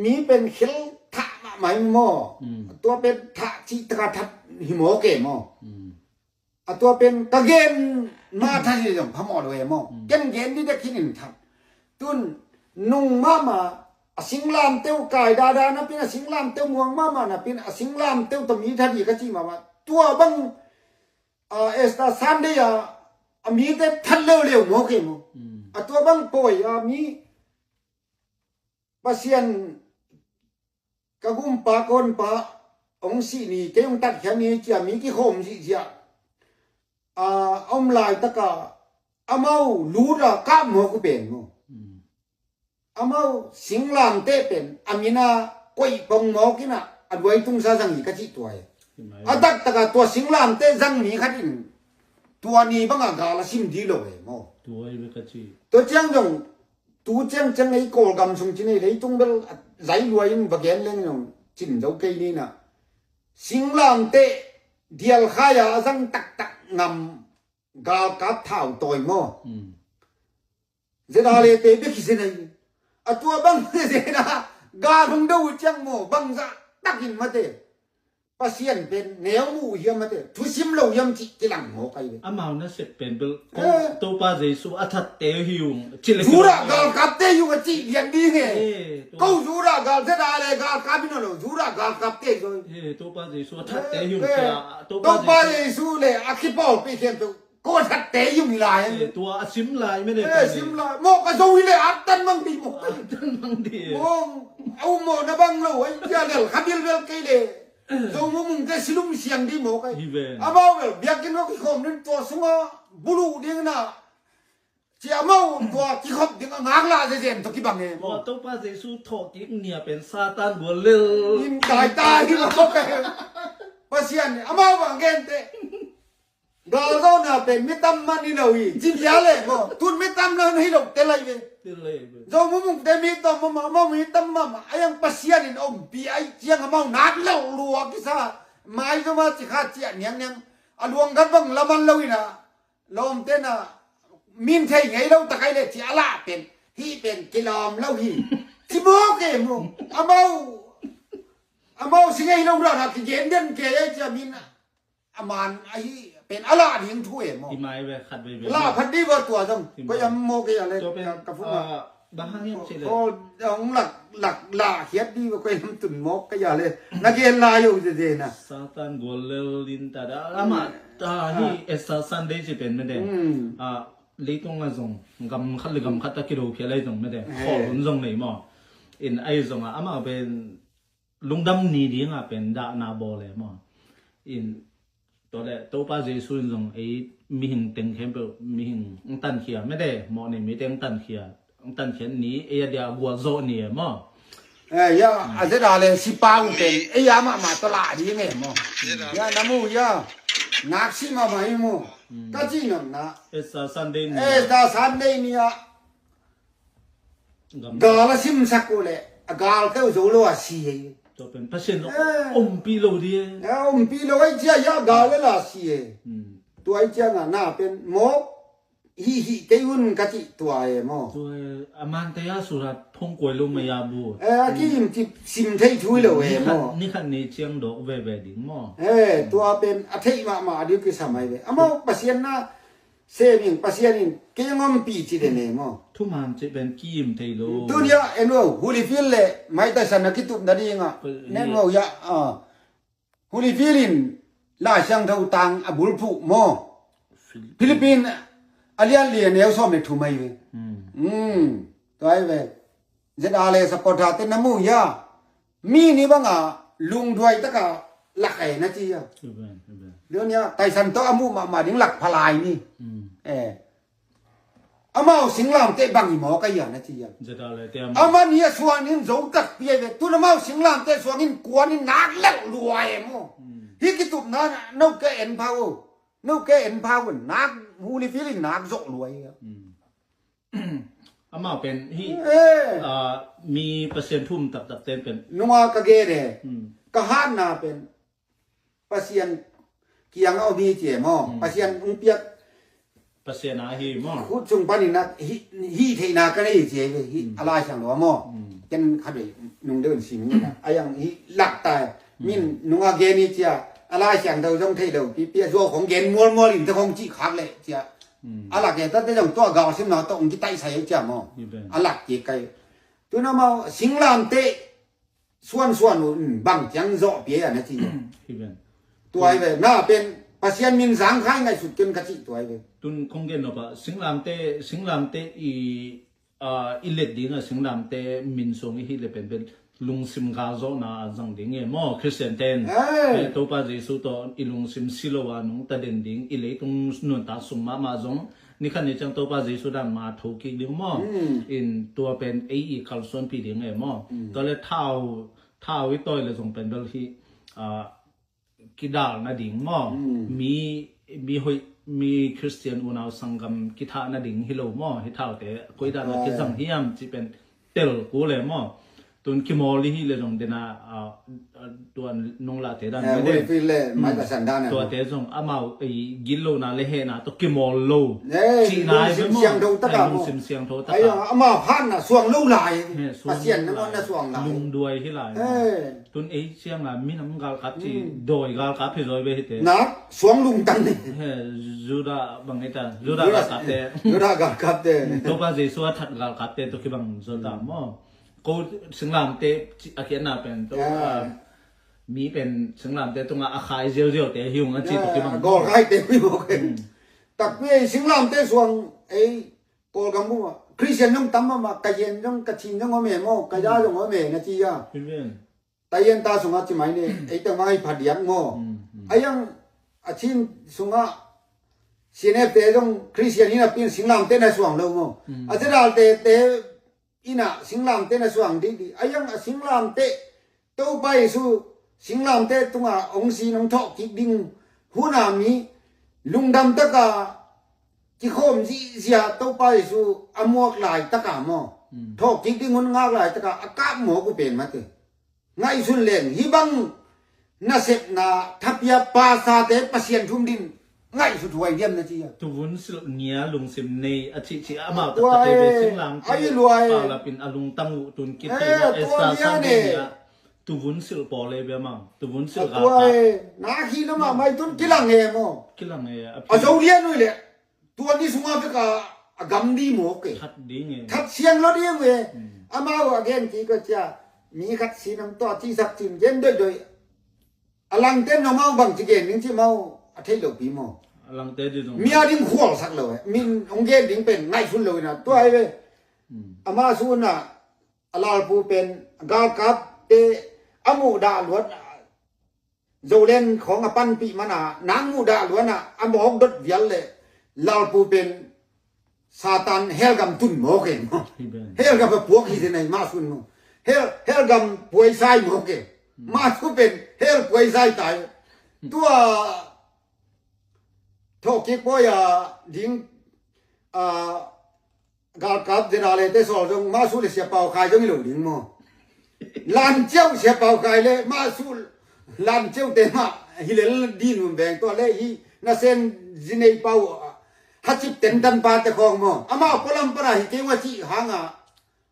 mi pen khel thah mahmah hi maw. A tua pen thah cih taka that hi maw ke maw. A tua pen ka gen ma that hi zong phamawh lo e maw. Ken gen didek khin in that. Tun nung mahmah a singlamteh uh kai dada napin, a singlamteh uh muang mahmah napin, a singlamteh uh tawh mi that hi ka cih mahmah. Tua bang, ah, Easter Sunday a, a mite that leuleu maw kei maw. A tua bang pawi a mi Pasian ka gumpa ka honpa hong sih ni, kei hong tatkhiat ni cia mi kikhawm zihziah a om laitaka amau luta kap mawk uh pen maw. Amau singlamteh pen a mina koih pong mawk ina a duai tungsa zang hi ka cih tua e. A taktaka tua singlamteh zang mi khat in tua ni banga gal a sim di lo e maw. Tua ciang zong tu ciangciang ei Kawlgam sung ci nei leitung bel a zai luai in va gen leng zong cin zo kei ni na. Singlamteh dialkhai a a zang taktak ngam galkap thau tawi maw. ZRA le te bek hi zen ahi. A tua bang zen a gal hong do uh ciang maw, bangzah takin mate Pasian pen neu mu uh hiam mate, thusim lo hiam cih kilang mawk ahi ve. Amau na sep pen bel Topa Jesu a thatte hi ung cih le Judah galkapte hi ung a cih lian ding e. Ko Judah gal ZRA le galkap hi nawn lo, Judah galkapte hi zaw. Topa Jesu a thatte hi ung cia, Topa Jesu le a khipawlpi khempeuh ko a thatte hi ung hi lai. Tua a sim lai mene. Sim lai maw, ka zo hi le a tan mang dih maw. A tan mang dih. Maw, a um maw na bang lo ai cia lel kha bilbel kei le. Zo mumungte silum siang dih maw kai. Amau bel biakinn maw kikhawm nin tua sunga bulu ding na. Ci amau tua kikhop ding a ngak lah zezen tawh kibang e maw. Topa Jesu thawhkik nia pen Satan gual lel in daitai hi maw kai. Pasian amau bang gente. Galzawhna pen mi tam man hi lo hi. Ci bia le maw, tun mi tam lo hi lo te lai ve. Zo mumungte mi tawm mama, amau mi tam mama. A yang Pasian in ompih ai ciang amau nak lo lua kisa. Mai zo ma ci kha ciah niangniang. A luang gat bang laman lo ina. Lawmte na min thei ngei lo takai le ci a lah pen hih pen kilawm lo hi. Ci mawk e maw. Amau amau si ngei lo rana kigen den ke e ci a min a man ahi pen a lah ding thu e maw. Lah phat dih va tua zong koi am maw kei a le ka fuma. Bang hang hiam cih leh ko hong lak lak lah hiat dih va koi lam tun mawk ka ya le na gen lai uh zeze na. Satan gual lel in ta da amah ta hi Easter Sunday ci pen mede. Leitung a zong gam khat le gam khat ta kido khia lai zong mede khawl hun zong nei maw. In ai zong a amah pen lungdam ni ding a pen dahna bawl e maw. In Tua le Topa Jesu in zong ei mihing teng khempeuh mihing hong tankhia mede mawh nei mite hong tankhia hong tankhia ni ei a dia gualzawh ni e maw. Eh, ya a zeda le sipa uh pen ei a mahmah tawh lah ding e maw. Ya na mu ya nak si mahmah hi mu. Ka cih nopna Easter Sunday ni Easter Sunday ni ah Gal a simsak uh leh a gal keu zo lo a si hi. Tua pen Pasian lo, eh, ompih lo ding e. A ompih lo ahi cia, ya gal a la si hi. Hmm. Tua ahi cianga na pen mawk hih hih kei un ka cih tua e maw. Tua e, a mante a surat phongkuai lo maya bu. Eh, a ki-im cip sim thei thu hi lo e maw. Ni khat ni ciang dawk veve ding maw. Eh, tua pen a theih mahmah a ding kisam ahi ve. Amau Pasian na sem in, Pasian in kei ngompi ci den e maw. Thuman ci pen ki-im thei lo. Tunia en lo, Holyfield le Mike Tyson na kitup nadinga. Nen lo ya, ah. Holyfield in Lai Siangtho tang a bulphuh maw. Philippine a lian li a neu sawm le thum ahi ve. Hmm. Hmm. Tua ahi ve. Zet a le supporter te na mu ya. Mi ni banga lungduai taka lak e na ci ya. Amen, amen. Tunia Tyson tawh a muh mahmah ding lak phalai ni. Hmm. Eh. Amau singlamteh bang i mawk a hian a ci hian. Zeta le te amau. Amah ni a suan in zo takpi a ve. Tun amau singlamteh suang in kuan in nak lelh lua e maw. Hmm. Hih kitupna no ke en pha uh. No ke en pha uh. Nak Holyfield in nak zawh lua e. Hmm. Amau pen hih, eh, ah, mi Pasian thu um taktak ten pen. Nunga ka gen e. Hmm. Ka hatna pen Pasian kiang a om hi ci e maw. Hmm. Pasian hong piak Pasian a hi maw. Khut sung panin a hi, hih theihna ka nei ci e ve. Hih, hmm, a Lai Siangtho a maw. Hmm. Ken khat vei nung deuh in sim ni na. A yang hih lak ta e. Hmm. Min nunga gen hi cia. A Lai Siangtho zong thei lo. Pi, pi a zuau khong gen mualmual in te khong cih khak leh cia. Hmm. A lak e tate zong tua gal simna tawh hong kitaihsai e cia maw. Hi ben. A lak kik kai. Tuna maw singlamteh suansuan uh, mm, bang ciang zawh pia a na ci. Hi ven. Tua hi ve, na pen Pasian min zang khai ngaihsut ken ka cih tua hi ve. Tun kong gen nop a, singlamteh, singlamteh i, ah, i let ding a singlamteh min sung i hih le pen pen lungsim galzawhna a zang ding e maw, Khristian ten. Ei. Eh, Topa Jesu tawh i lungsim si lo a nungta den ding, i leitung nuntak sung mahmah zong, ni khat ni ciang Topa Jesu dan ma tho kik ding maw. Hmm. In tua pen ei i kalsuanpih ding e maw. Hmm. Tua le thau, thau i tawi le zong pen bel hi, ah, kidal nading maw. Hmm. Mi, mi hoih, mi Khristian unau sanggam kithah nading hi lo maw. Hi thaute koi dan a kizang hiam ci pen tel ku le maw. Tun kimawl i hih le zong dena, ah, ah, tuan nong lahte dan, eh, mede. Holyfield le, hmm, Mike Tyson dan, eh, tuate zong amau, eh, gitlohna le hehna tawh kimawl lo. Eh, cihna lungsim siangtho takah maw. Lungsim siangtho takah. Ai, amau hatna suang lo lai. Eh, suang lo lai. Pasian nangawn na suang lai. Lungduai hi lai. Eh. Tun ei cianga minam galkap ci, hmm, dawi galkap hi zaw ve hite. Na, suang lungtang ni. Eh, Judah bang hita, Judah, Judah galkapte. Judah galkapte. Hmm, Topa Jesu a that galkapte tawh kibang zaw ta maw. Ko singlamteh a khiatna pen tawh, ah, mi pen singlamteh tungah a khai ziauziaute hi ung a ci tawh kibang. Gawlkhaite hi maw ken. Hmm. Takpi ei singlamteh suang ei Kawlgam buma Khristian zong tam mama, ka yen zong, ka Chin zong om e maw, ka ya zong om e na ci a. Amen. Tayen ta sungah ci mai ni, ei teng mah hi phadiak maw. Hmm, hmm. A yang a Chin sungah C N F te zong Khristian hi napi in singlamteh na suang lo maw. Hmm. A Zedal te te inah singlamteh na suang dikdik. A yang a singlamteh Topa Jesu singlamteh tungah hong si nong thawh kik ding hun a mi lungdam taka kikhawm zihziah Topa Jesu a muak lai taka maw. Hmm. Thawh kik ding hun ngak lai taka a kap mawk uh pen mate. Ngaihsun leng hih bang nasepna thapia pasate Pasian thum din ngaihsut huai diam na ci a. Tuvun silh ngia lungsim nei a cihcih amau taktak ei ve singlamteh. Ai luai. Paulapin a lungtang uh tun kithei a esta sang dia. Tuvun silh pawl ei ve amau. Tuvun silh galkap. Na khi na mahmah tun kilang e maw. Kilang e a zo lian uh leh. Tua ni sungah vek a, a gam ding mawk e. That ding e. That siang lo ding e. Hmm. Amau a gen kik a cia. Mi khat sinam tua cisak cin gen doidoi. A langte no mau bang ci gen ding ci mau a theih lo pi maw. A langte ding zong. Mi a ding khualsak lo e. Min hong gen ding pen ngaihsun lo ina. Tua hi ve. Hmm. Ama suna a lalpu pen galkapte a muh dah luat. Zolen khawng a panpih mana nang muhdah luana a mawk dot vial le lalpu pen Satan helgam tun mawk e maw. Helgam a puak hi zen ai mah sun maw. Hel, helgam puaisai mawk e. Mah su pen hel puaisai tai. Tua thawhkik pawi a ding a galkap Zen Ale te sawl zong mah suh le Sia Pau Khai zong hi lo ding maw? Lan Ciau, Sia Pau Khai le mah suh Lan Ciau te mah hi lel ding un veng tua le hi na sen zinei pau ha cip tentan pa te khawng maw? Amau pualam pana hi kei ua cih hanga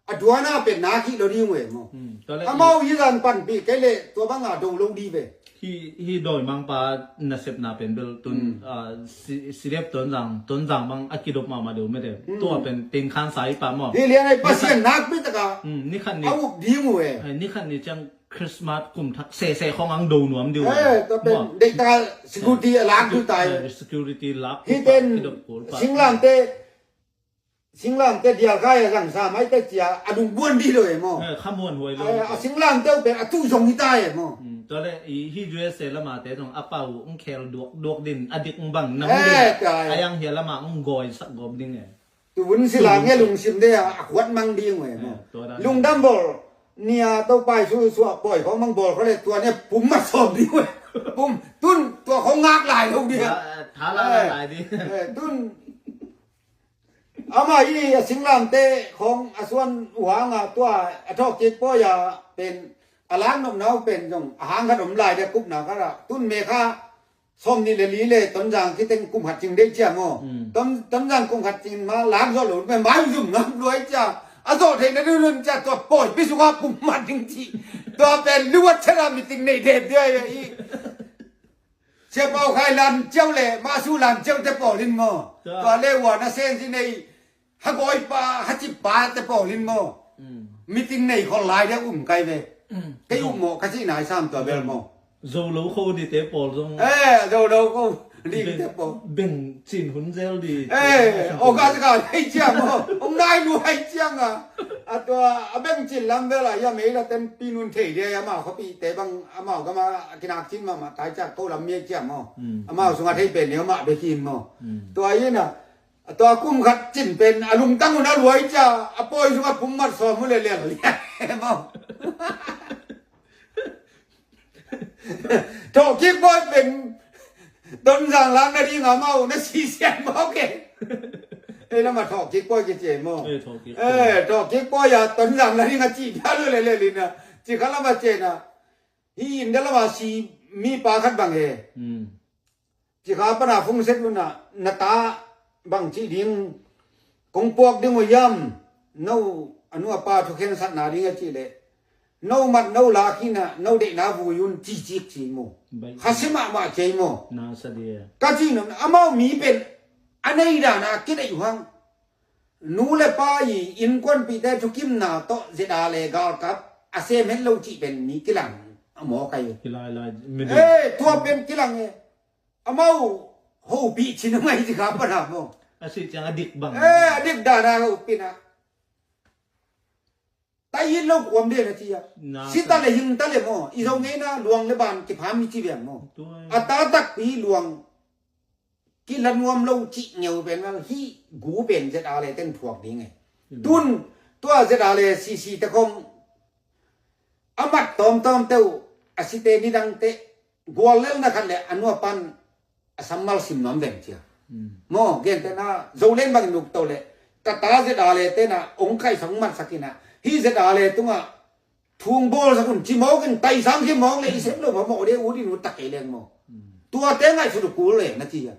a duana pen nak hi lo ding uh e maw? Hmm, tua le amau hi zan panpih kei le tua banga do lo di ve. Hi, hi dawimangpa nasepna pen bel tun, hmm, ah, si, Sidep Tonzang, Tonzang bang a kidop mahmah deuh mete. Hmm. Tua pen tengkhan sa i pa maw? Hi lian ai Pasian nakpi taka, hmm, nikhat ni a up ding uh e. Ai, nikhat ni ciang Christmas kum thak sese khong ang do nuam deuh. Eh, tua pen maw? Deita security a lak tu tai. Eh, security lak hi pen kidop kul pa. Singlamte Singlamte dial khai a zangsa maite cia a lungbuan dih lo e maw? Eh, khamuan huai lo. Eh, a singlamte uh pen a tuh zong hi ta e maw? Hmm, tua le i hi U S A lama te zong a pau ung khel duak duak din a dik ung bang nam, eh, din. Tua e. A yang hia lama ung gawi sak gawp ding e. Tu vun sila nge lungsim de a, a khuat mang ding e maw? Eh, tua dan. Lungdam bawl nia to pai su suak pawi khong mang bawl kho le tua nia pum ma sawm ding e. Pum tun tua khong ngak lai lo ding. Tha lai lai ding. Eh, tun Amah hi a singlamte khong a suan uh hanga tua a thawhkik pawi a pen a laknopna uh pen zong a hang khat om lai de kupna khat ah tun me kha sawm nih le li le Tonzang kiteng kum khat cing deih ciang aw. Mm. Ton, Tonzang kum khat cing ma lak zawh lo pen mai zum ngam luai ciang a zawh theihna dun cia tua pawi pi sungah pum mat ding cih tua pen liwat chera meeting nei dep dia hi. Sia Pau Khai Lan Ciau le Masu Lan Ciau te pawl in maw? Tua le ua na sensi nei ha gawipa ha cippa te pawl in maw? Mm. Meeting nei khol lai deuh um kai ve. Mm. Kei um maw ka cih nai sam tua bel maw? Zo lo kho di te pawl zong. Eh, zo lo kho di te pawl. Beng cin hun zel di. Eh, o ka ka hei ciang maw? Ong nai nu hei ciang a. A tua a beng cin lam bel a ya mei la ten pi nun thei dia ya ma kho pi te bang amau gama kinak cin mahmah tai ciak ko lam mi ciang maw. Mm. Amau sunga thei pen neu mah bekin maw. Mm. Tua ina tua kum khat cin pen a lungtang un a luai cia a pawi sunga pum mat sawm uh le lian lian maw. Thawhkik pawi pen Tonzang lak na ding amau na sisian maw ke. Ei lama thawhkik pawi kici ei maw. Eh, thawhkik pawi a Tonzang na ding a cih pia lu le le lina. Ci kha lama cena. Hi India lama si mi pa khat bang he. Hmm. Ci kha pana fung set luna na ta bang ci ding kong puak ding uh yam no anu apa thukhen satna ding a ci le no mat no lak hina no deihna vui un ci cik ci mu. Kha si mahmah cei mu. Ka ci nun amau mi pen a nei dana kideih uh hang. Nu le pa i innkuanpihte thukimna tawh zeda le galkap a sem het lo cih pen mi kilang a maw kai. Kilai lai. Eh, tua pen kilang e. Amau hopih cin a ngai ci kha pana maw. A si ciang a dik bang. Eh, a dik dana hopih na. Tai hit lo kuam de na ci a. Sita le hing ta le maw. I zo ngeina luang le ban kipham mi ci viang maw. A ta takpi luang kila nuam lo cih ngeu pen val hi gu pen zet a le ten thuak ding e. Tun tua zet a le sisi te khong a mat tawmtawm teuh a site nidang te guallelna khat le a nuapan a sammal sim nuam veng cia. Maw, gentena Zolen bangin nukto le ka ta zet a le tena ong kaihsak ong matsak ina hi zet a le tunga thu ong bawlsak un ci mawk in taisang ci mawk le i sem lo ma mawk de ut in ut tak kei leng maw. Tuate ngaihsut uh kul le na ci a.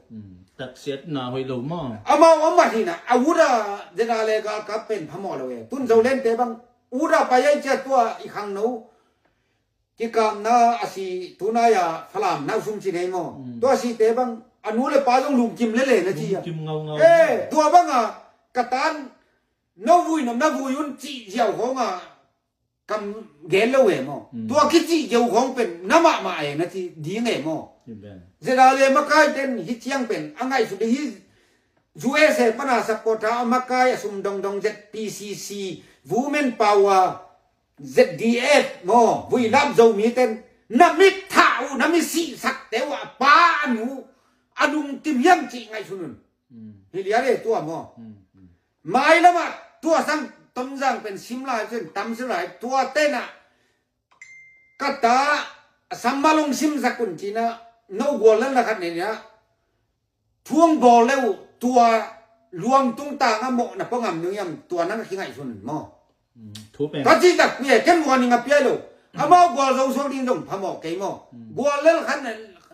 Taksiatna hoih lo maw. Amau a mat hina a ut a zet a le galkap pen phamawh lo e. Tun Zolen te bang ut a pai ai cia tua i khangno kikapna a si tunai a Falam nau sum ci nei maw. Tua site bang a nu le pa zong lungkim lele na ci a. Lungkim ngaungau. Eh, tua banga ka tan no vui nom na vui un cih ziau khonga kam gen lo e maw. Tua kicih ziau khong pen na mahmah e na ci ding e maw. Zeda le makai ten hi ciang pen a ngaihsut hi. U S A pana supporter a makai a sum dongdong Z P C C, Women Power, Z D F maw, vuilap Zomi ten na mit thah uh na mi sihsak te uh a pa a nu a lungkim hiam cih ngaihsun un. Hi lian e tua maw. Mai lamah tua sang Tonzang pen sim lai cin tam sim lai tua tena ka ta a sammal ong simsak un cina no gual lel na khat nenia thu ong bawl le uh tua luang tungtang a mawhna pangam nung hiam, tua nang a kingaihsun maw? Thu pen ka cih takpi e, ken warning a pia lo. Amau gualzo suak ding zong phamawh kei maw? Gual lel khat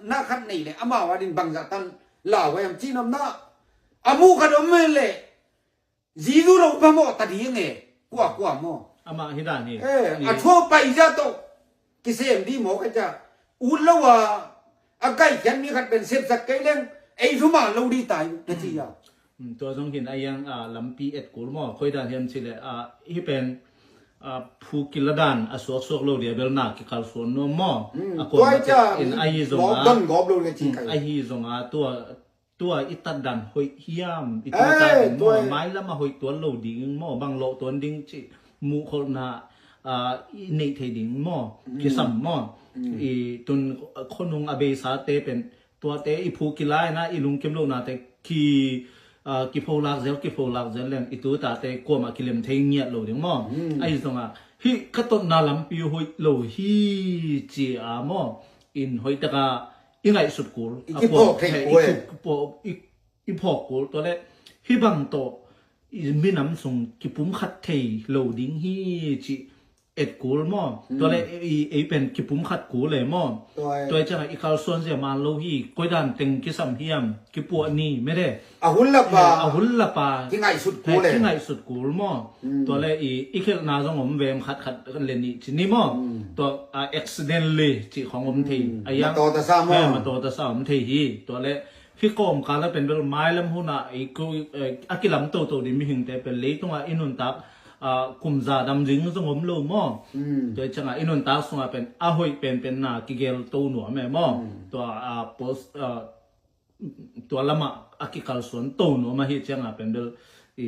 na khat nei le amau adin bangzah tan lau a hiam cih nopna. A mu khat om le Jesu lo phamawh ta ding e. Kuakua maw? Amah hi dan hi. Eh, a thua paizia tawh kisem di maw ka cia. Ut lo a a kaikhiat mi khat pen sepsak kei leng ei thuman lo di tai na ci a. Tua zong hin a yang lampi et kul maw, koi dan hiam cih le hi pen phu kila dan a suaksuak lo dia bel na kikalsuan nuam maw? A kua in ahi zong a, ahi zong a tua tua i tat dan hoih hiam, i tua tat dan maw, mailam a hoih tuan lo ding maw, bang lawh tuan ding cih muhkholhna i neih thei ding maw, kisam maw? I tun khonung a beisate pen tuate i phu kilaina, i lungkim lohnate ki kipholak zel, kipholak zel leng i tutate kuamah kilem thei ngiat lo ding maw? Ahi zongah hih ka totna lampi hoih lo hi ci a maw? In hoih taka i ngaihsut kul, i phawk kul, tua le hih bang tawh i minam sung kipumkhat thei lo ding hi cih et kul maw? Tua le ei pen kipumkhat kul e maw? Tua ciangah i kalsuan zia man lo hi, koi dan teng kisam hiam, kipuah ni mede. A hun lapa, a hun lapa kingaihsut kul e, kingaihsut kul maw? Tua le i khelhna zong om vem khat khat le nih ci ni maw? Tua a accidentally cih khong om thei. A yang matawtasa maw? Matawtasa om thei hi. Tua le hih kawmkal a pen bel mailam hunah a kilam toto ding mihingte pen leitungah i nuntak kum za dam zing zong om lo maw? Tua ciangah i nuntak sungah pen a hoih penpen na kigel to nuam e maw? Tua a post tua lamah a kikalsuan to nuam ahi ciangah pen bel i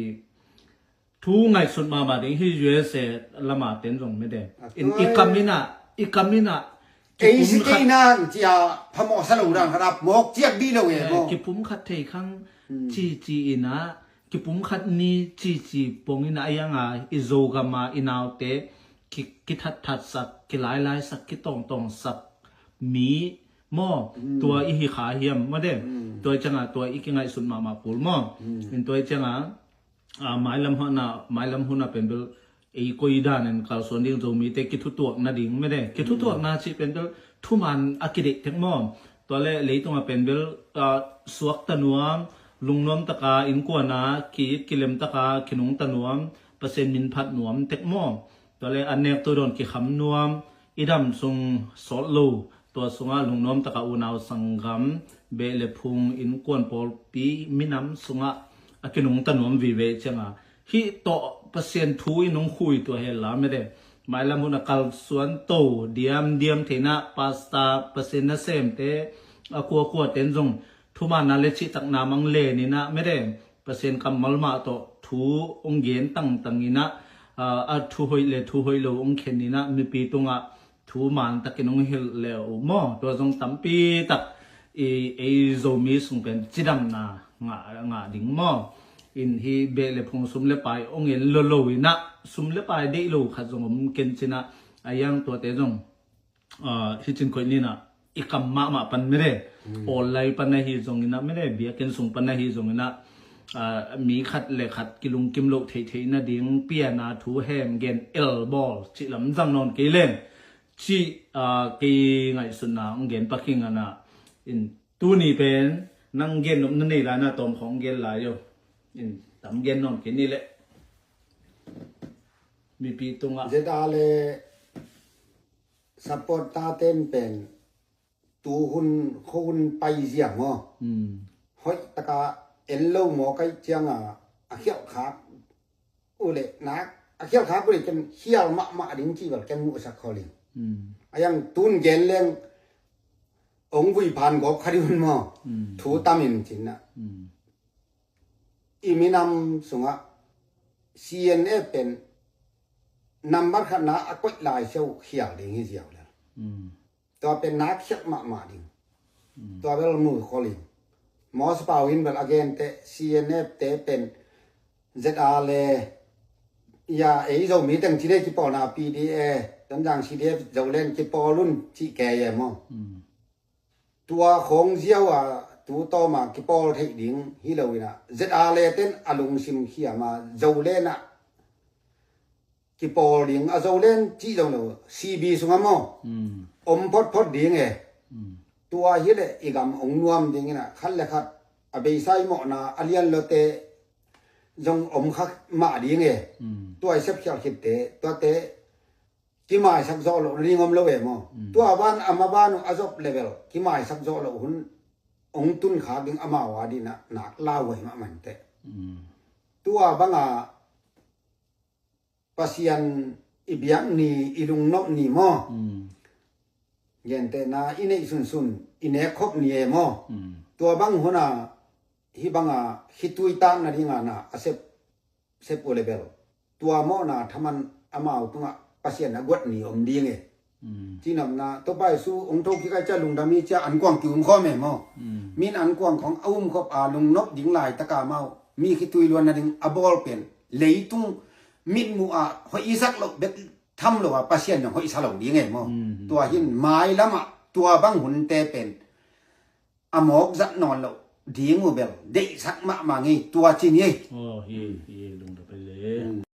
thu ngaihsut mahmah ding hi. U S A lama ten zong mede in i kam inah, i kam inah ei si kei nang cia phamawhsa lo dan khat a mawk ciat dih lo e maw? Kipumkhat thei khang cici inah, kipumkhat ni cici pong inah a yanga i Zogama i naute kithatthatsak, kilailaisak, kitawngtawngsak mi maw? Tua i hi kha hiam maw de? Tua i ciangah tua i kingaihsut mahmah kul maw? In tua i ciangah mailam huna, mailam huna pen bel ei koi dan in kalsuan ding, Zomite kithutuak nading mede. Kithutuakna cih pen bel thuman a kideih tek maw? Tua le leitungah pen bel suakta nuam, lungnuam taka innkuana ki-it kilem taka kinungta nuam, Pasian min phat nuam tek maw? Tua le an nek tu dawn kikham nuam, i dam sung sawt lo, tua sungah lungnuam taka unau sanggam, beh le phung, innkuan pawlpi, minam sungah a kinungta nuam vive cianga hih tawh Pasian thu i nung khui tua hel la mede. Mailam hun a kalsuan to diamdiam theina, pasta, Pasian nasemte, a kuakua ten zong thumanna le cihtakna mang leninah mede. Pasian kammal mah tawh thu hong gen tangtang inah a thu hoih le thu hoih lo hong khen inah mipi tungah thu mantakin hong hilh le uh maw? Tua zong tampi tak i ei Zomi sung pen cidamna ngah, ngah ding maw? In hi beh le phung sum le pai hong en lo lo inah sum le pai deih lo khat zong om ken cinah a yang tuate zong hi cin koih ninah i kam mahmah pan mede, online pan ahi zonginah mede, biakinn sung pan ahi zonginah mi khat le khat kilungkim loh theihtheih nading piana thu hem gen elbawl cih lam zang nawn kei leng cih kei ngaihsutna hong gen paking anah in tuni pen nang gen nop na nei lai na tawm khawng gen lai uh in tam gen nawn kei ni leh mipi tungah zeta le support taten pen tu hun khuahun paizia maw? Hoih taka en lo maw kaih cianga a khialhkhak uh le nak a khialhkhak uh le ken khial mahmah ding cih bel ken muhsak kholin. A yang tun gen leng ong vui phan gawp kha dih hun maw? Thu tamin cinna i minam sungah C N F pen nambat khatna a koih lai siau khial ding hi ziau le tua pen nak khialh mahmah ding. Tua bel mu kholin. Mawsa pau in bel a gente C N F te pen Z R le ya ei Zomi teng ci dei kipawlna P D A, Tonzang C D F Zoland kipawl un cih kei e maw? Tua khawng ziau a tu tawma kipawl theih ding hi lo inah, Z R le ten a lungsim khiama Zolen ah kipawl ding a Zolen cih zong lo, C B sungah maw om photphot ding e. Tua hileh i gam ong nuam ding inah khat le khat a beisa i mawhna a lian lote zong om kha mah ding e. Tua i sepkhial khitte tuate kimaisak zawh loh nading om lo e maw? Tua ban a maban uh a zop level kimaisak zawh loh hun ong tunkhak ding amau a dinah nak lauhuai mahmah inteh. Tua banga Pasian i biak ni, i lungnop ni maw? Gentehna i neih sunsun i nekkhop ni e maw? Tua bang huna hih banga khitui tak nadinga na a sep sep uh le bel tua mawhna thaman amau tungah Pasian a guat ni om ding e. Cinopna Topa Jesu ong tho kik a cia lungdam i cia ankuang ki um khawm e maw? Min ankuang khong a umkhop a lungnop ding laitaka amau mi khitui luan nading a bawl pen leitung mitmuh ah hoih isak loh bek tham lo a Pasian nong hoihsa lo ding e maw? Tua hin mailamah tua bang hunte pen a mawk zat nawn loh ding uh bel deihsak mahmah ngei tua ci ni ei. Aw, hi, hi, lungdam ei le.